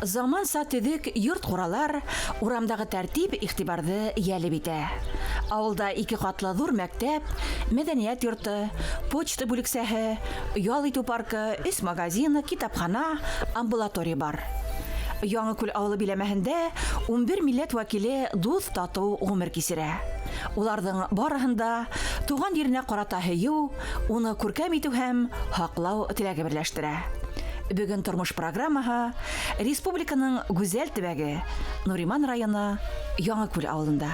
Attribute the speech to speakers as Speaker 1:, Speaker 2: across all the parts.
Speaker 1: Заманса төҙөк йорт-ҡуралар, урамдағы тәртип игътибарҙы йәлеп итә. Ауылда ике ҡатлы ҙур мәктәп, мәҙәниәт йорто, почта бүлексәһе, ял итеү паркы, өс магазин, китапхана, амбулатория бар. Яңыкүл ауылы биләмәһендә 11 милләт вәкиле дуҫ-татыу ғүмер кисерә. Уларҙың барыһын да туған еренә ҡарата һөйөү, уны күркәм итеү һәм һаҡлау теләге берләштерә. Бөгөн тормош программаһы республиканың гүзәл төбәге Нуриман районы Яңакүл ауылында.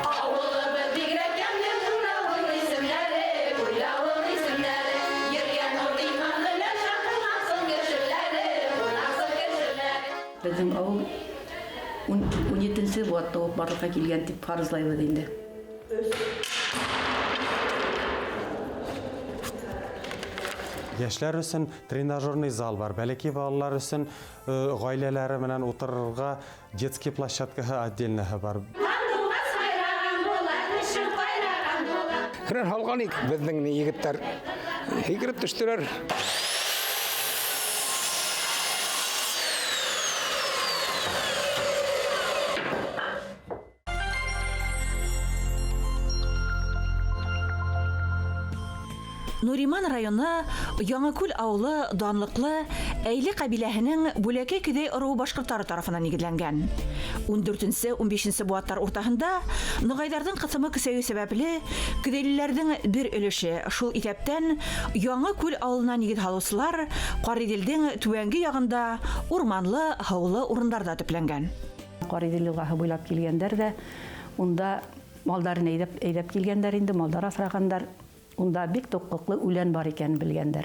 Speaker 2: Ауылыбыҙ бигерәк ямьле, Күл исемнәре, күл авыл исемнәре, Йөргән Нуриман менән Шаһымансың кешеләре, Кунаксыл кешеләре.
Speaker 3: Беҙҙең ауыл 17-нсе быуатта уҡ барлыҡҡа килгән тип фаразлайбыҙ инде.
Speaker 4: Йәшләр өсөн тренажерный зал бар, бәләкәй балалар өсөн ғаиләләре менән ултырырға детский площадкаһы отдельноһы бар.
Speaker 2: Һандуғас һайраған була, тешен ҡайраған була.
Speaker 5: Һөрән һалған идек, беҙҙең ни егеттәр һикереп төштөләр.
Speaker 1: Нуриман районы Яңакүл ауылы данлыҡлы Әйле ҡәбиләһенең Бүләкәй Көҙәй ырыуы башҡорттары тарафынан нигеҙләнгән. 14-15 быуаттар уртаһында нуғайҙарҙың ҡыҫымы көсәйеү сәбәпле көҙәйлеләрҙең бер өлөшө, шул иҫәптән Яңакүл ауылына нигеҙ һалыусылар Ҡариҙелдең түбәнге яғында урманлы, һыулы урындарҙа төпләнгән.
Speaker 3: Ҡариҙел йылғаһы буйлап килгәндәр ҙә, унда малдарын әйҙәп, әйҙәп килгәндәр инде, малдар аҫрағандар. Унда бик туҡлыҡлы үлән бар икәнен белгәндәр.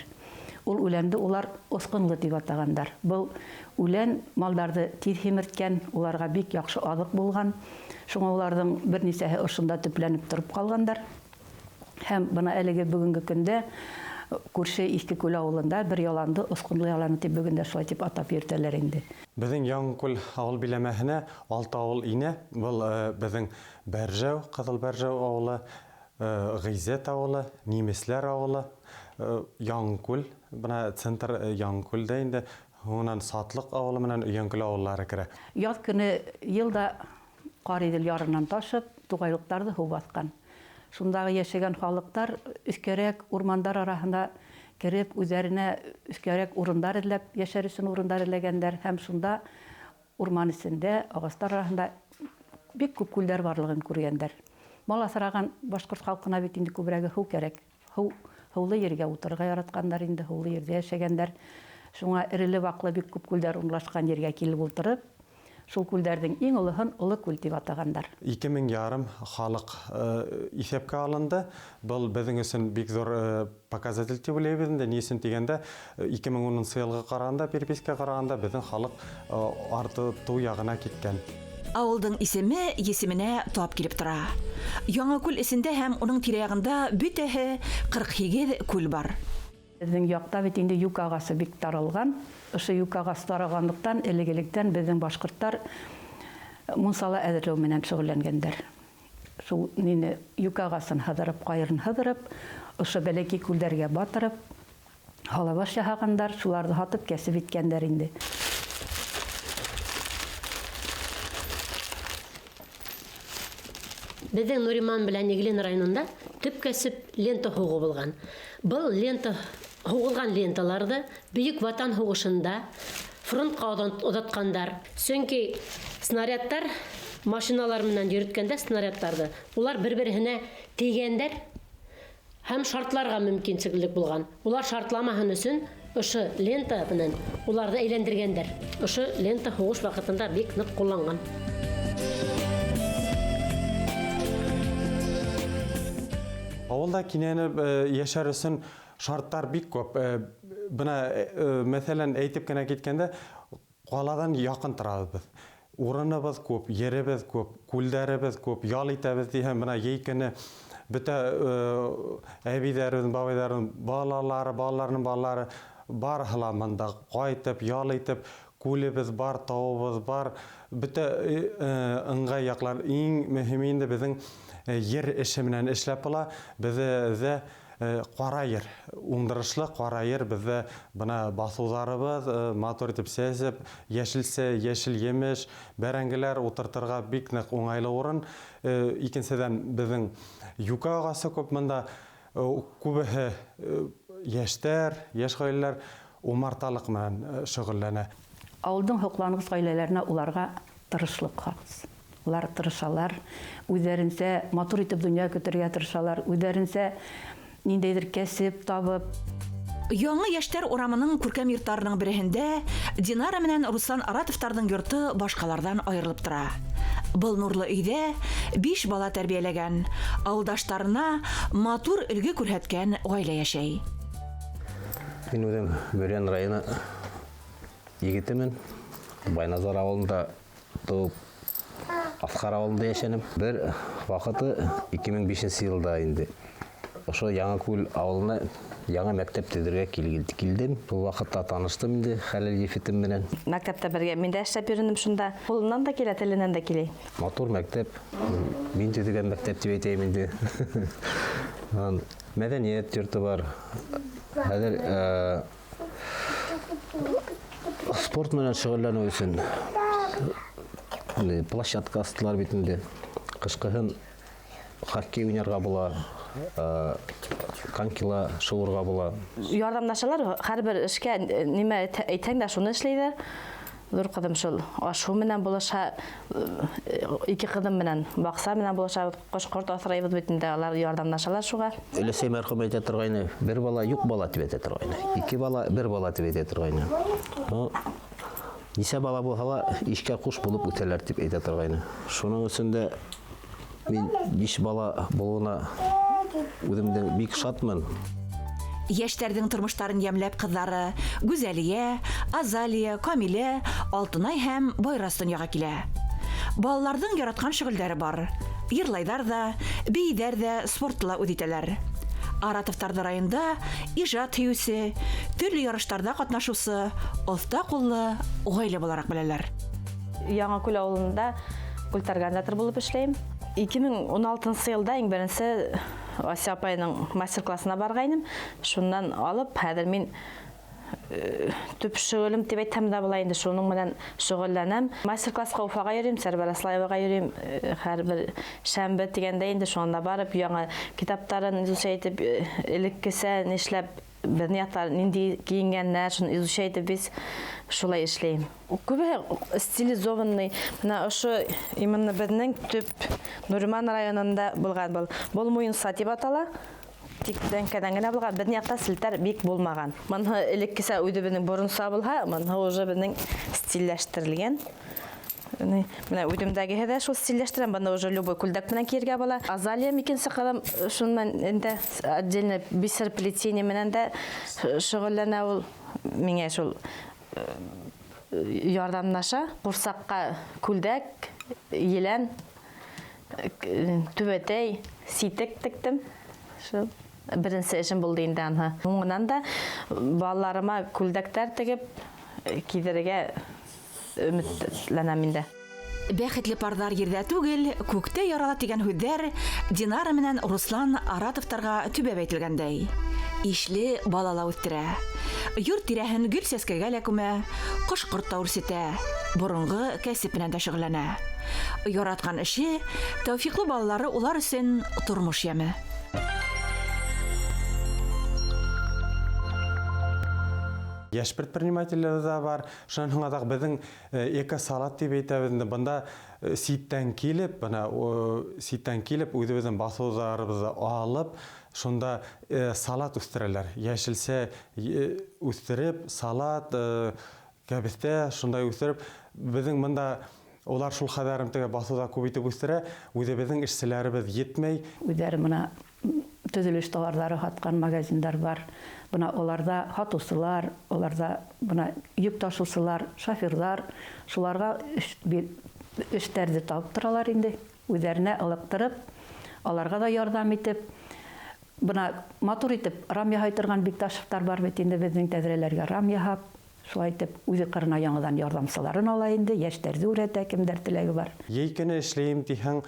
Speaker 3: Ул үләнде улар оҫҡонло тип атағандар. Был үлән малдарҙы тиҙ һимерткән, уларға бик яҡшы аҙыҡ булған. Шуңа уларҙың бер нисәһе ошонда төпләнеп тороп ҡалғандар. Һәм бына әлеге бөгөнгө көндә күрше Иҫке Күл ауылында бер яланды Оҫҡонло яланы тип бөгөн дә шулай тип атап йөрөтәләр инде.
Speaker 4: Беҙҙең Яңыкүл ауыл биләмәһенә алты ауыл инә. Был беҙҙең Бәржәү, Ҡыҙыл Бәржәү ауылы, Ғиззәт ауылы, Нимесләр ауылы, Яңыкүл, бына центр Яңыкүлдә инде, һуңынан Сатлыҡ ауылы менән Өйәңкүл ауыллары керә.
Speaker 3: Яҙ көнө йыл да Ҡариҙел ярынан ташып, туғайлыҡтарҙы һыу баҫҡан. Шундағы йәшәгән халыҡтар өҫкәрәк урмандар араһына кереп, үҙҙәренә өҫкәрәк урындар эҙләп, йәшәр өсөн урындар эҙләгәндәр һәм шунда урман эсендә, ағастар араһында бик күп күлдәр барлығын күргәндәр. Мал аҫраған башҡорт халҡына бит инде күберәге һыу кәрәк. Һыу, һыулы ергә ултырырға яратҡандар инде, һыулы ерҙә йәшәгәндәр. Шуңа эреле-ваҡлы бик күп күлдәр урынлашҡан ергә килеп ултырып, шул күлдәрҙең иң олоһон Оло күл тип атағандар.
Speaker 4: Ике мең ярым халыҡ иҫәпкә алынды. Был беҙҙең өсөн бик ҙур показатель тип уйлайбыҙ инде. Ни өсөн тигәндә, 2010 йылға ҡарағанда, переписка ҡарағанда беҙҙең халыҡ артыу яғына киткән.
Speaker 1: Ауылдың исеме есеменә тап килеп тора. Яңакүл эсендә һәм уның тирә-яғында бөтәһе 48 күл бар.
Speaker 3: Беҙҙең яҡта бит инде юка ағасы бик таралған. Ошо юка ағасы таралғанлыҡтан элек-электән беҙҙең башҡорттар мунсала әҙерләү менән шөғөлләнгәндәр. Шул нине юка ағасын һыҙырып, ҡайырын һыҙырып, ошо бәләкәй күлдәргә батырып, һалабаш яһағандар, шуларҙы һатып кәсеп иткәндәр инде.
Speaker 6: Беҙҙең Нуриман белән Иглин районында төп кәсеп лента һуғыу булған. Был лента һуғылған ленталарҙы Бөйөк Ватан һуғышында фронтҡа оҙатҡандар. Сөнки снарядтар машиналар менән йөрөткәндә снарядтарҙы улар бер-береһенә тейгәндәр һәм шартларға мөмкинселек булған. Улар шартламаһын өсөн ошо лента менән уларҙы әйләндергәндәр. Ошо лента һуғыш ваҡытында бик ныҡ ҡулланған.
Speaker 4: Ауылда кинәнеп йәшәр өсөн шарттар бик күп. Бына, мәҫәлән, әйтеп кенә киткәндә, ҡаланан яҡын торабыҙ беҙ. Урыныбыҙ күп, еребеҙ күп, күлдәребеҙ күп, ял итәбеҙ тиһәм, бына йәй көнө бөтә әбейҙәребеҙ, бабайҙарыбыҙ, балалары, балаларының балалары барыһы ла бында ҡайтып, ял итеп, күлебеҙ бар, тауыбыҙ бар, бөтә ыңғай яҡлар. Иң мөһиме инде беҙҙең ер эше менән эшләп була. Беҙҙә Ҡара ер, уңдырышлы ҡара ер беҙҙә, бына баҫыуҙарыбыҙ матур итеп сәсеп, йәшелсә, йәшел емеш, бәрәңгеләр ултыртырға бик ныҡ уңайлы урын. Икенседән, беҙҙең юкә ағасы күп бында, күбеһе йәштәр, йәш ғаиләләр умарталыҡ менән шөғөлләнә.
Speaker 3: Ауылдың һоҡланғыс ғаиләләренә уларға тырышлыҡ хас. Улар тырышалар, үҙҙәренсә матур итеп донъя көтөргә тырышалар, үҙҙәренсә ниндәйҙер кәсеп табып.
Speaker 1: Яңы йәштәр урамының күркәм йорттарының береһендә Динара менән Руслан Аратовтарҙың йорто башҡаларҙан айырылып тора. Был нурлы өйҙә 5 бала тәрбиәләгән, ауылдаштарына матур өлгө күрһәткән ғаилә йәшәй.
Speaker 7: Мин үҙем Бөрйән районы егетемен. Байназар ауылында тыуып, Аҫҡар ауылында йәшәнем. Бер ваҡыты 2005 йылда инде ошо Яңы Күл ауылына яңы мәктәп төҙөргә килдем. Шул ваҡытта таныштым инде хәләл ефетем менән.
Speaker 8: Мәктәптә бергә мин дә эшләп йөрөнөм шунда. Ҡулынан да килә, теленән дә килә.
Speaker 7: Матур мәктәп, мин төҙөгән мәктәп тип әйтәйем инде. Мәҙәниәт йорто бар. Хәҙер спорт менән шөғөлләнеү өсөн площадка астылар бит инде. Ҡышҡыһын хоккей уйнарға була, конькила шыуырға була.
Speaker 8: Ярҙамлашалар, һәр бер эшкә нимә әйтһәң дә шуны эшләйҙәр. Ҙур ҡыҙым шул аш-һыу менән булаша, ике ҡыҙым менән баҡса менән булаша, ҡош-ҡорт аҫрайбыҙ бит инде, алар ярҙамлашалар шуға.
Speaker 7: Өләсәй мәрхүм әйтә торғайны, бер бала юҡ бала тип әйтә торғайны, ике бала бер бала тип әйтә торғайны. Нисә бала булһа ла ишкә ҡуш булып үҫәләр тип әйтә торғайны. Шуның өсөн дә мин 5 бала булыуына үҙемдең бик шатмын.
Speaker 1: Йәштәрҙең тормоштарын йәмләп ҡыҙҙары Гүзәлиә, Азалия, Камилә, Алтынай һәм Байрас донъяға килә. Балаларҙың яратҡан шөғөлдәре бар. Йырлайҙар ҙа, бейейҙәр ҙә, спортты ла үҙ итәләр. Аратовтарҙы районда ижад һөйөүсе, төрлө ярыштарҙа ҡатнашыусы, оҫта ҡуллы ғаилә булараҡ беләләр.
Speaker 8: Яңы Күл ауылында культорганизатор булып эшләйем. 2016 йылда иң беренсе Ася апайның мастер-классына барғайным. Шуннан алып, хәҙер мин төп шөғөлөм тип әйтһәм дә була инде, шуның менән шөғөлләнәм. Мастер-классҡа Уфаға йөрөйөм, Сәрбәр Аслаеваға йөрөйөм. Һәр бер шәмбе тигәндә инде шунда барып, яңы китаптарын изучать итеп, элеккесә нишләп беҙҙең яҡтар ниндәй кейенгәндәр, шуны изучать итеп без шулай эшләйем. Күбеһе стилизованный. Бына ошо именно беҙҙең төп Нуриман районында булған был. Был муйынса тип атала. Тик тәңкәдән генә булған. Беҙҙең яҡта селтәр бик булмаған. Быныһы элеккесә үҙебеҙҙең боронса булһа, быныһы уже беҙҙең стилләштерелгән. Менә үҙемдәгеһе дә шул стилләштерәм. Бында уже любой күлдәк менән кейергә була. Азалия икенсе ҡыҙым шунан инде отдельно бисер плетение менән дә шөғөлләнә ул. Миңә шул ярҙамлаша. Ҡурсаҡҡа күлдәк, елән, түбәтәй, ситек тектем. Шул беренсе эшем булды инде анһы. Һуңынан да балаларыма күлдәктәр тегеп кейҙерергә өмөтләнәм инде.
Speaker 1: Бәхетле парҙар ерҙә түгел, күктә ярала тигән һүҙҙәр Динара менән Руслан Аратовтарға төбәп әйтелгәндәй. Ишле балала үҫтерә. Йорт тирәһен гөл сәскәгә лә күмә, ҡош-ҡорт та үрсетә, боронғо кәсеп менән дә шөғөлләнә. Яратҡан эше, тәүфиҡлы балалары улар өсөн тормош йәме.
Speaker 4: Йәш предпринимателдәр ҙә бар. Шунан һуң аҙаҡ беҙҙең эко-салат тип әйтәбеҙ инде. Бында ситтән килеп, бына, ситтән килеп үҙебеҙҙең баҫыуҙарыбыҙҙы алып, шунда салат үҫтерәләр. Йәшелсә үҫтереп, салат, кәбеҫтә шундай үҫтереп, беҙҙең бында улар шул хәҙәрем теге баҫыуҙа күп итеп үҫтерә, үҙебеҙҙең эшселәребеҙ етмәй.
Speaker 3: Үҙҙәре бына төҙөлөш тауарҙары һатҡан магазиндар бар. Бына уларҙа һатыусылар, уларҙа бына йөк ташыусылар, шоферҙар, шуларға эштәрҙе табып торалар инде. Үҙҙәренә ылыҡтырып, аларға ҙа ярҙам итеп, бына матур итеп рам яһай торған Бикташевтар бар бит инде беҙҙең тәҙрәләргә рам яһап, шулай итеп үҙе ҡырына яңыдан ярҙамсыларын ала инде, йәштәрҙе үрәтә, кемдәр теләге бар.
Speaker 4: Йәй көнө эшләйем тиһәң,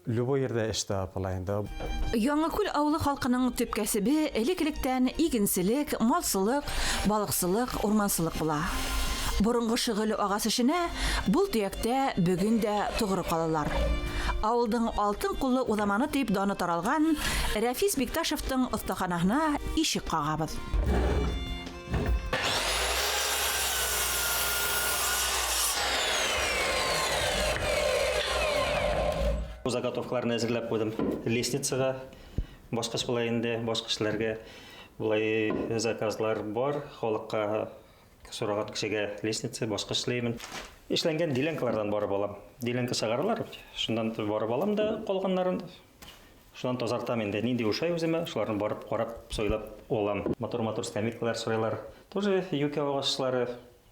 Speaker 4: Любой ерҙә эш табып була инде.
Speaker 1: Яңакүл авылы халкының төп кәсебе элек-электән игенселек, малсылык, балыксылык, урмансылык була. Борынгы шөгыль ағас эшенә был төйәктә бөгөн дә тоғро ҡалалар. Ауылдың алтын ҡуллы уҙаманы тип даны таралған Рәфис Бикташевтың оҫтаханаһына ишек ҡағабыҙ.
Speaker 9: Заготовкаларын әзерләп ҡуйҙым. Лестницаға башҡас була инде, башҡа кешеләргә былай заказлар бар, халыҡҡа сораған кешегә лестница башҡа эшләймен. Эшләнгән делянкаларҙан барып алам. Делянка сығаралар, шундан барып алам да ҡалғаннарын шунан тазартам инде. Ниндәй ошай үҙемә, шуларны барып ҡарап, сайлап алам. Матур-матур скамейкалар сорайлар. Тоже юкә ағаслары,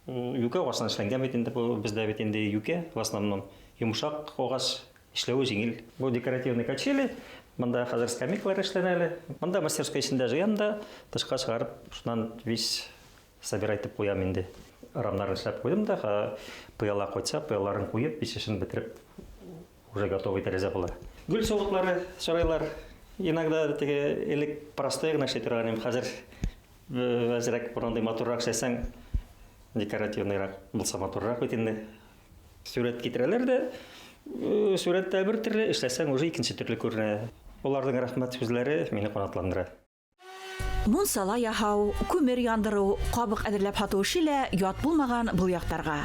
Speaker 9: юкә ағасынан эшләнгән бит инде бу, бездә бит инде юкә в основном йомшаҡ ағас, эшләүе җиңел. Бу декоративный качели, монда хәзер скамейкалар эшләнә әле. Монда мастерской эчендә җыям да, тышка чыгарып, шуннан весь собирать итеп куям инде. Рамнарын эшләп куйдым да, пыяла кайтса, пыяларын куеп, весь эшен бетереп, уже готовый тәрәзә була. Гөл савытлары сорайлар. Иногда теге элек простой гына эшли торган идем, хәзер әзрәк борындый матуррак эшләсәң, декоративныйрак булса матуррак бит инде. Сүрәт китерәләр дә, сүрәттә бер төрле, эшләсәң уже икенче төрле күренә. Уларның рәхмәт сүзләре мине канатландыра.
Speaker 1: Мунсала яһау, күмер яндырыу, ҡабыҡ әҙерләп һатыу эше лә ят булмаған был яҡтарға.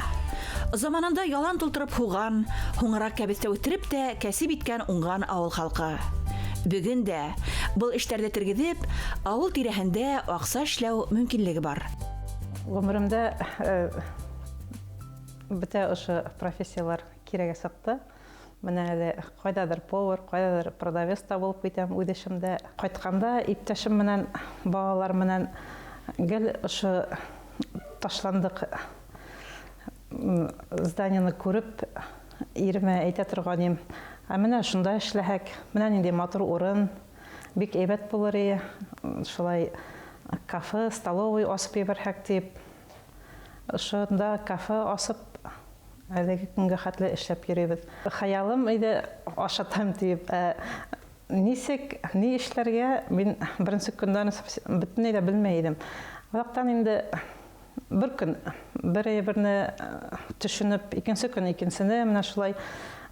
Speaker 1: Заманында ялан тултырып һуған, һуңыраҡ кәбеҫтә үҫтереп тә кәсеп иткән уңған ауыл халҡы. Бөгөн дә был эштәрҙе тергеҙеп, ауыл тирәһендә аҡса эшләү мөмкинлеге бар.
Speaker 10: Ғүмеремдә бөтә ошо профессиялар кирәгә сыҡты. Менә әле ҡайҙалыр повар, ҡайҙалыр продавец та булып китәм үҙ эшемдә. Ҡайтҡанда иптәшем менән, балалар менән гел ошо ташландыҡ зданиены күреп, иремә әйтә торған инем. Ә менә шунда эшләһәк, менә ниндәй матур урын, бик әйбәт булыр ине. Шулай кафе, столовый асып ебәрһәк тип. Ошонда кафе асып, әлеге көнгә хәтле эшләп йөрөйбөҙ. Хыялым иде ашатам тип. Нисек, ни эшләргә мин беренсе көндән бөтөнләй дә белмәй идем. Аҙаҡтан инде бер көн бер берне төшөнөп, икенсе көн икенсене, менә шулай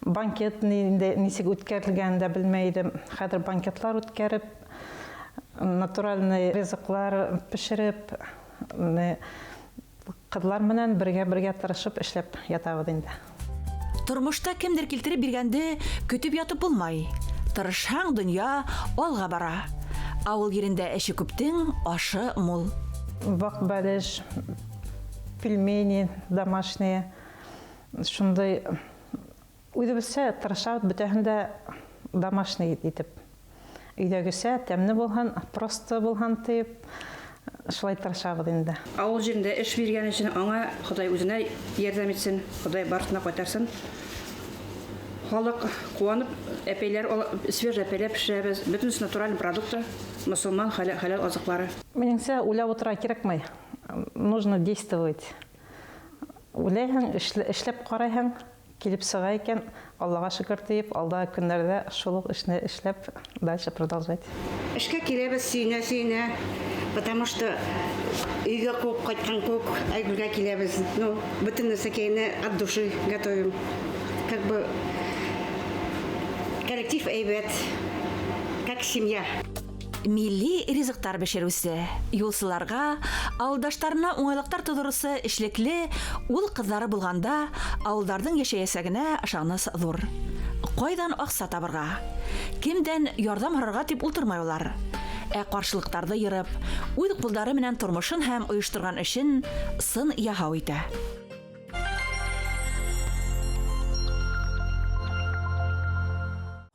Speaker 10: банкет нисек үткәрелгәнен дә белмәй идем. Хәҙер банкетлар үткәреп, натуральный ризыҡлар пешереп, ҡыҙлар менән бергә-бергә тырышып эшләп ятабыҙ инде.
Speaker 1: Тормошта кемдер килтереп биргәнде көтөп ятып булмай. Тырышһаң, донъя алға бара. Ауыл ерендә эше күптең, ашы мул.
Speaker 10: Ваҡ бәлеш, пельмени домашние. Шундай үҙебеҙсә тырышабыҙ, бөтәһен дә домашний итеп. Өйҙәгесә тәмле булһын, просто булһын тип шулай тырышабыҙ инде.
Speaker 11: Ауыл ерендә эш биргән өсөн аңа Хоҙай үҙенә ярҙам итсен, Хоҙай барыһына ҡайтарсын. Халыҡ ҡыуанып, әпәйләр, свежий әпәйләр пешерәбеҙ. Бөтөнөсө натуральный продукты, мосолман хәләл азыҡлары.
Speaker 10: Минеңсә, уйлап ултыра кәрәкмәй. Нужно действовать. Уйлайһың, эшләп ҡарайһың, килеп сыға икән, Аллаға шөкөр тиеп, алдағы көндәрҙә шул уҡ эшне эшләп дальше продолжать.
Speaker 12: Эшкә киләбеҙ сөйөнә-сөйөнә, потому что өйгә ҡыуып ҡайтҡан кеүек Айгөлгә киләбеҙ. Ну, бөтөн нәрсәкәйне от души готовим. Как бы коллектив әйбәт, как семья.
Speaker 1: Милли ризыҡтар бешереүсе, юлсыларға, ауылдаштарына уңайлыҡтар тыуҙырыусы эшлекле ул ҡыҙҙары булғанда ауылдарҙың йәшәйәсәгенә ышаныс ҙур. Ҡайҙан аҡса табырға, кемдән ярҙам һорарға тип ултырмай улар. Ә ҡаршылыҡтарҙы йырып, үҙ ҡулдары менән тормошон һәм ойошторған эшен сын яһау итә.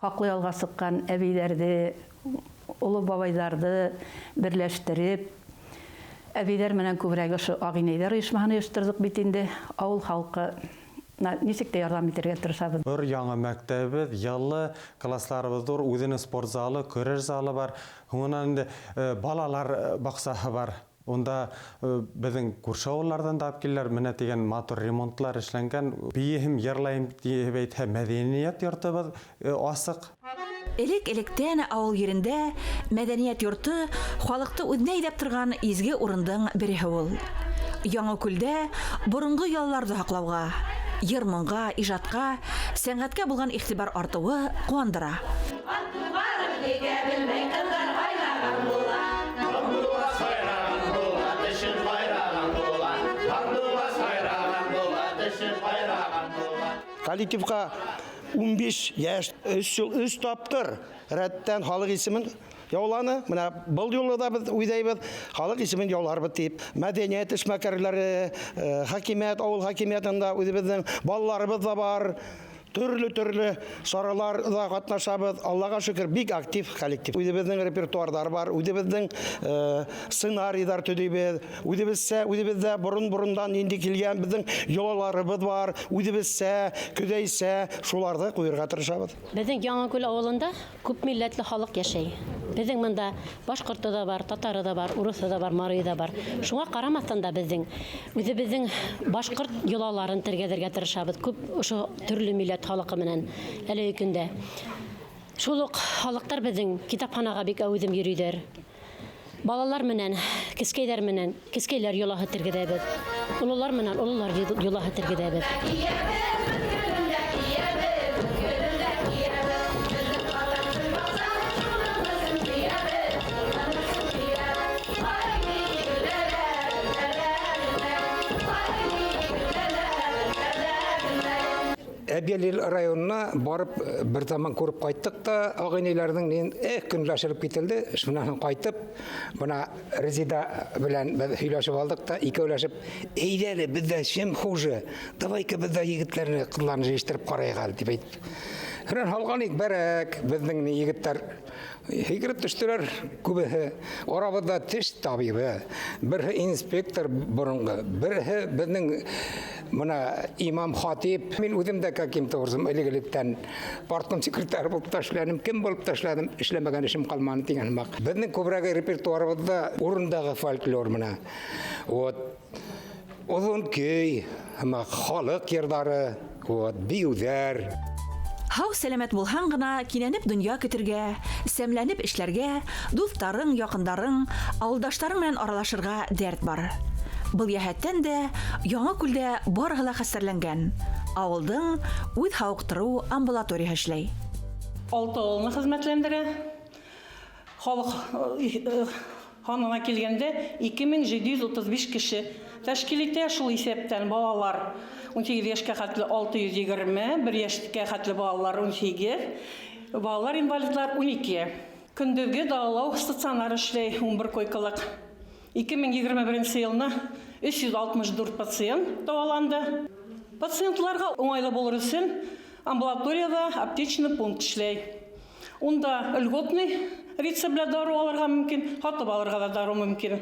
Speaker 3: Хаҡлы ялға сыҡҡан әбейҙәрҙе, оло бабайҙарҙы берләштереп, әбейҙәр менән күберәк ошо ағинәйҙәр ойошмаһын ойошторҙоҡ бит инде. Ауыл халҡы нисек тә ярҙам итергә тырышабыҙ.
Speaker 4: Бер яңы мәктәбебеҙ, йылы, классларыбыҙ ҙур, үҙенең спорт залы, көрәш залы бар. Һуңынан инде балалар баҡсаһы бар. Унда беҙҙең күрше ауылларҙан да алып киләләр. Менә тигән матур ремонтлар эшләнгән. Бейеһем, йырлайым тип әйтһә, мәҙәниәт йортобоҙ асыҡ.
Speaker 1: Элек-электән ауыл ерендә мәҙәниәт йорто халыҡты үҙенә әйҙәп торған изге урындың береһе ул. Яңыкүлдә боронғо ялларҙы һаҡлауға, йыр-моңға, ижадҡа, сәнғәткә булған иғтибар артыуы ҡыуандыра.
Speaker 13: Коллективҡа 15 йәш, 3 йыл 3 тапҡыр рәттән халыҡ исемен яуланы. Менә был юлы да беҙ уйлайбыҙ, халыҡ исемен яуларбыҙ тип. Мәҙәниәт эшмәкәрләре, хакимиәт, ауыл хакимиәтендә үҙебеҙҙең балаларыбыҙ ҙа бар. Төрлө-төрлө сараларҙа ҡатнашабыҙ. Аллаға шөкөр, бик актив коллектив. Үҙебеҙҙең репертуарҙар бар, үҙебеҙҙең сценарийҙар төҙөйбөҙ. Үҙебеҙсә, үҙебеҙҙә борон-борондан инде килгән беҙҙең йолаларыбыҙ бар. Үҙебеҙсә, көҙәйсә шуларҙы ҡуйырға тырышабыҙ.
Speaker 6: Беҙҙең Яңыкүл ауылында күп милләтле халыҡ йәшәй. Беҙҙең бында башҡорто ҙа бар, татары ҙа бар, урыҫы ҙа бар, марийы ҙа бар. Шуңа ҡарамаҫтан да беҙҙең үҙебеҙҙең башҡорт йолаларын тергеҙергә тырышабыҙ. Күп ошо төрлө милләт халыҡы менән әлеге көндә. Шул уҡ халыҡтар беҙҙең китапханаға бик әүҙем йөрөйҙәр. Балалар менән, кескәйҙәр менән кескәйләр йолаһы тергеҙәбеҙ. Ололар менән ололар йолаһы тергеҙәбеҙ.
Speaker 5: Әбйәлил районына барып бер заман күреп ҡайттыҡ та, ағинәйләрҙең нин көнләшелеп кителде. Шунан һуң ҡайтып, бына Резида белән беҙ һөйләшеп алдыҡ та, икәүләшеп, әйҙә әле, беҙҙә чем хуже, давай-ка беҙҙә егетләрне, ҡыҙларны йыйыштырып ҡарайыҡ әле, тип әйтеп. Һөрән һалған ик бәрәк, беҙҙең ни егеттәр һикереп төштөләр күбеһе. Арабыҙҙа теш табибы, береһе инспектор боронғо, береһе беҙҙең бына имам хатип. Мин үҙем дә каким-то образом элек-электән партком секретарь булып та эшләнем, кем булып та эшләнем, эшләмәгән эшем ҡалманы тигән һымаҡ. Беҙҙең күберәге репертуарыбыҙҙа урындағы фольклор менә. Вот. Оҙон көй, һымаҡ халыҡ йырҙары, вот, бейеүҙәр.
Speaker 1: Һау сәләмәт булһаң ғына кинәнеп донъя көтөргә, сәмләнеп эшләргә, дуҫтарың, яҡындарың, ауылдаштарың менән аралашырға дәрт бар. Был йәһәттән дә Яңыкүлдә барыһы ла хәстәрләнгән. Ауылдың үҙ һауыҡтырыу амбулаторияһы эшләй.
Speaker 14: 6 ауылны хеҙмәтләндерә. Халыҡ һанына килгәндә 2735 кеше тәшкил итә. Шул иҫәптән балалар 18 йәшкә хәтле 620, 1 йәшкә хәтле балалар 18, балалар инвалидлар 12. Көндөҙгө дауалау стационары эшләй 11 койкалыҡ. 2021 йылына 364 пациент дауаланды. Пациентларға уңайлы булыр өсөн амбулаторияда аптечный пункт эшләй. Унда льготный рецепт белән дарыу алырға мөмкин, һатып алырға ла дарыу мөмкин.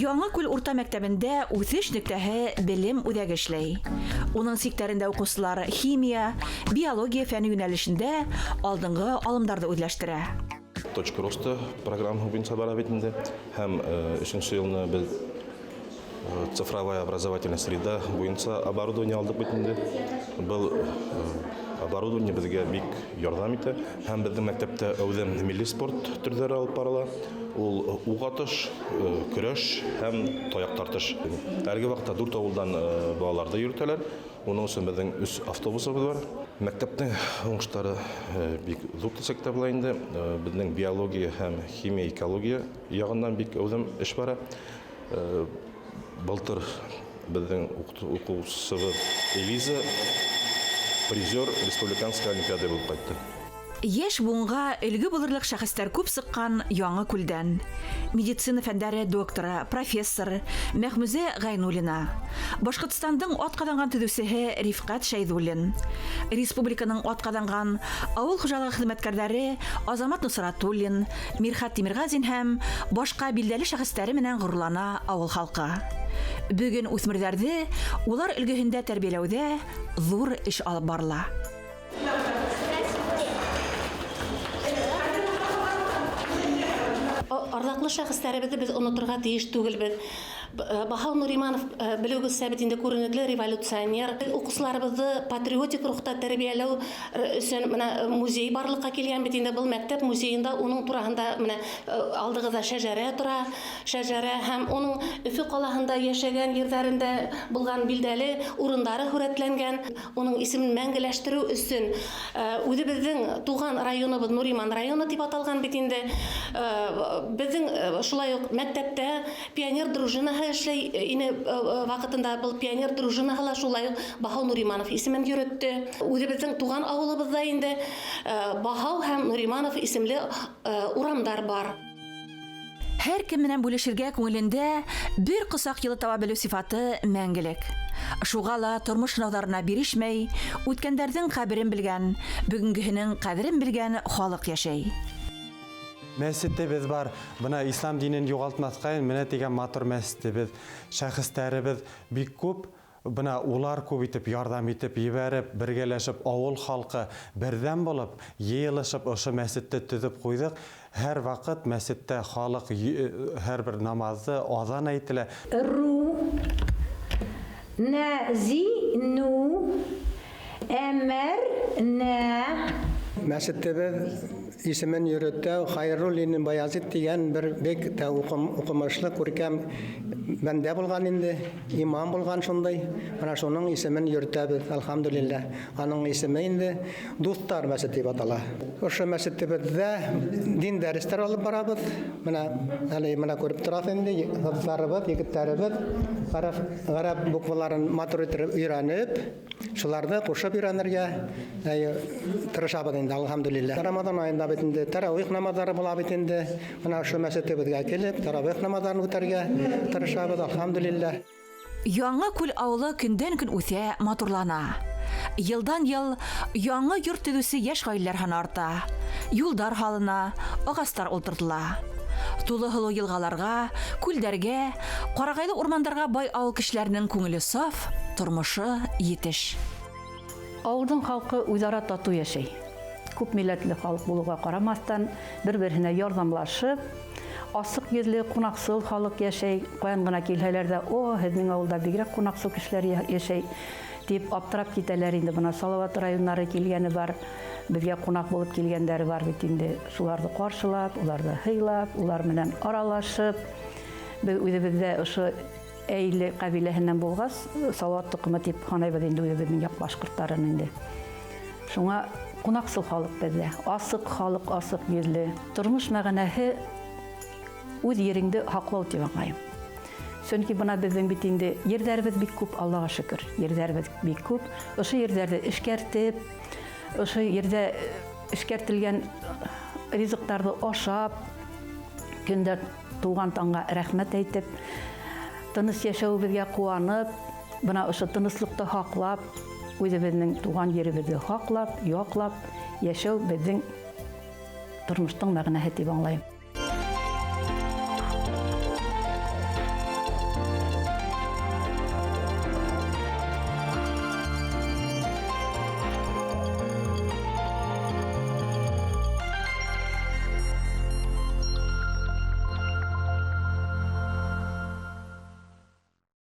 Speaker 1: Яңыкүл урта мәктәбендә үҫеш нөктәһе белем үҙәге эшләй. Уның сиктәрендә уҡыусылар химия, биология фәне йүнәлешендә алдынғы алымдарҙы үҙләштерә.
Speaker 15: Точка роста программаһы буйынса бара бит инде. Һәм өсөнсө йылны беҙ цифровая образовательная среда буйынса оборудование алдыҡ бит инде. Был оборудование беҙгә бик ярҙам итә. Һәм беҙҙең мәктәптә әүҙем милли спорт төрҙәре алып барыла. Ул уҡ атыш, көрәш һәм таяҡ тартыш. Әлеге ваҡытта 4 ауылдан балаларҙы йөрөтәләр. Уның өсөн беҙҙең 3 автобусыбыҙ бар. Мәктәптең уңыштары бик ҙур тисәк тә була инде. Беҙҙең биология һәм химия, экология яғынан бик әүҙем эш бара. Былтыр беҙҙең уҡыусыбыҙ Элиза призер республиканской олимпиады булып ҡайтты.
Speaker 1: Йәш быуынға өлгө булырлыҡ шәхестәр күп сыҡҡан Яңыкүлдән. Медицина фәндәре докторы, профессор Мәхмүзә Ғәйнуллина, Башҡортостандың атҡаҙанған төҙөүсеһе Рифҡәт Шәйҙуллин, республиканың атҡаҙанған ауыл хужалығы хеҙмәткәрҙәре Азамат Носратуллин, Мирхат Тимерғазин һәм башҡа билдәле шәхестәре менән ғорурлана ауыл халҡы. Бөгөн үҫмерҙәрҙе улар өлгөһөндә тәрбиәләүҙә ҙур эш алып барыла.
Speaker 16: Арҙаҡлы шәхестәребеҙҙе беҙ оноторға тейеш түгелбеҙ. Баһау Нуриманов, белеүегеҙсә, бит инде күренекле революционер. Уҡыусыларыбыҙҙы патриотик рухта тәрбиәләү өсөн бына музей барлыҡҡа килгән бит инде. Был мәктәп музейында уның тураһында менә алдығыҙҙа шәжәрә тора, шәжәрә һәм уның Өфө ҡалаһында йәшәгән ерҙәрендә булған билдәле урындары һүрәтләнгән. Уның исемен мәңгеләштереү өсөн үҙебеҙҙең туған районыбыҙ Нуриман районы тип аталған бит инде. Беҙҙең шулай уҡ мәктәптә пионер дружинаһы эшләй ине ваҡытында, был пионер дружинаһы ла шулай уҡ Баһау Нуриманов исемен йөрөттө. Үҙебеҙҙең туған ауылыбыҙҙа инде Баһау һәм Нуриманов исемле урамдар бар.
Speaker 1: Һәр кем менән бүлешергә күңелендә бер ҡосаҡ йылы таба белеү сифаты мәңгелек. Шуға ла тормош һынауҙарына бирешмәй, үткәндәрҙең ҡәберен белгән, бөгөнгөһөнөң ҡәҙерен белгән халыҡ йәшәй.
Speaker 4: Мәсетебеҙ бар. Бына ислам динен юғалтмаҫҡа менә тигән матур мәсетебеҙ, шәхестәребеҙ бик күп. Бына улар күп итеп ярҙам итеп ебәреп, бергәләшеп ауыл халҡы берҙәм булып, йыйылышып ошо мәсетте төҙөп ҡуйҙыҡ. Һәр ваҡыт мәсеттә халыҡ һәр бер намазы аҙан әйтелә.
Speaker 17: Ру, нә, зи, ну, әмәр, нә.
Speaker 18: Мәсетебеҙ исемен йөрөтә Хайруллин Баязит тигән бер бик тә уҡымышлы күркәм бәндә булған инде, имам булған шундай. Бына шуның исемен йөрөтәбеҙ, әлхәмдүлилләһ. Аның исеме инде Дуҫтар мәсете тип атала. Ошо мәсетебеҙҙә дин дәрестәр алып барабыҙ. Бына әле бына күреп тораһыҙ инде, ҡыҙҙарыбыҙ, егеттәребеҙ ғәрәп букваларын матур итеп өйрәнеп, шуларҙы ҡушып өйрәнергә тырышабыҙ инде, әлхәмдүлилләһ. Рамаҙан айында бит инде тарауих намаҙҙары була бит инде. Бына ошо мәсетебеҙгә килеп, тарауих намаҙҙарын үтәргә тырышабыҙ, әлхәмдүлилләһ.
Speaker 1: Яңы Күл ауылы көндән-көн үҫә, матурлана. Йылдан-йыл яңы йорт төҙөүсе йәш ғаиләләр һаны арта. Юлдар һалына, ағастар ултыртыла. Тулы һылыу йылғаларға, күлдәргә, ҡарағайлы урмандарға бай ауыл кешеләренең күңеле саф, тормошо етеш.
Speaker 3: Ауылдың халҡы үҙ-ара татыу йәшәй. Күп милләтле халыҡ булыуға ҡарамаҫтан, бер-береһенә ярҙамлашып, асыҡ йөҙлө, ҡунаҡсыл халыҡ йәшәй. Ҡаян ғына килһәләр ҙә, о, һеҙҙең ауылда бигерәк ҡунаҡсыл кешеләр йәшәй, тип аптырап китәләр инде. Бына Салауат районнары килгәне бар, беҙгә ҡунаҡ булып килгәндәре бар бит инде. Шуларҙы ҡаршылап, уларҙы һыйлап, улар менән аралашып, беҙ үҙебеҙҙә ошо Әйле ҡәбиләһенән булғас, Салауат тоҡомо тип һанайбыҙ инде үҙебеҙҙең яҡ башҡорттарын инде. Шуңа ҡунаҡсыл халыҡ беҙҙә, асыҡ халыҡ, асыҡ йөҙлө. Тормош мәғәнәһе үҙ ереңде һаҡлау тип аңлайым. Сөнки бына беҙҙең бит инде ерҙәребеҙ бик күп, Аллаға шөкөр, ерҙәребеҙ бик күп. Ошо ерҙәрҙе эшкәртеп, ошо ерҙә эшкәртелгән ризыҡтарҙы ашап, көндә тыуған таңға рәхмәт әйтеп, тыныс йәшәүебеҙгә ҡыуанып, бына ошо тыныслыҡты һаҡлап, үҙебеҙҙең тыуған еребеҙҙе һаҡлап, яҡлап йәшәү беҙҙең тормоштоң мәғәнәһе тип аңлайым.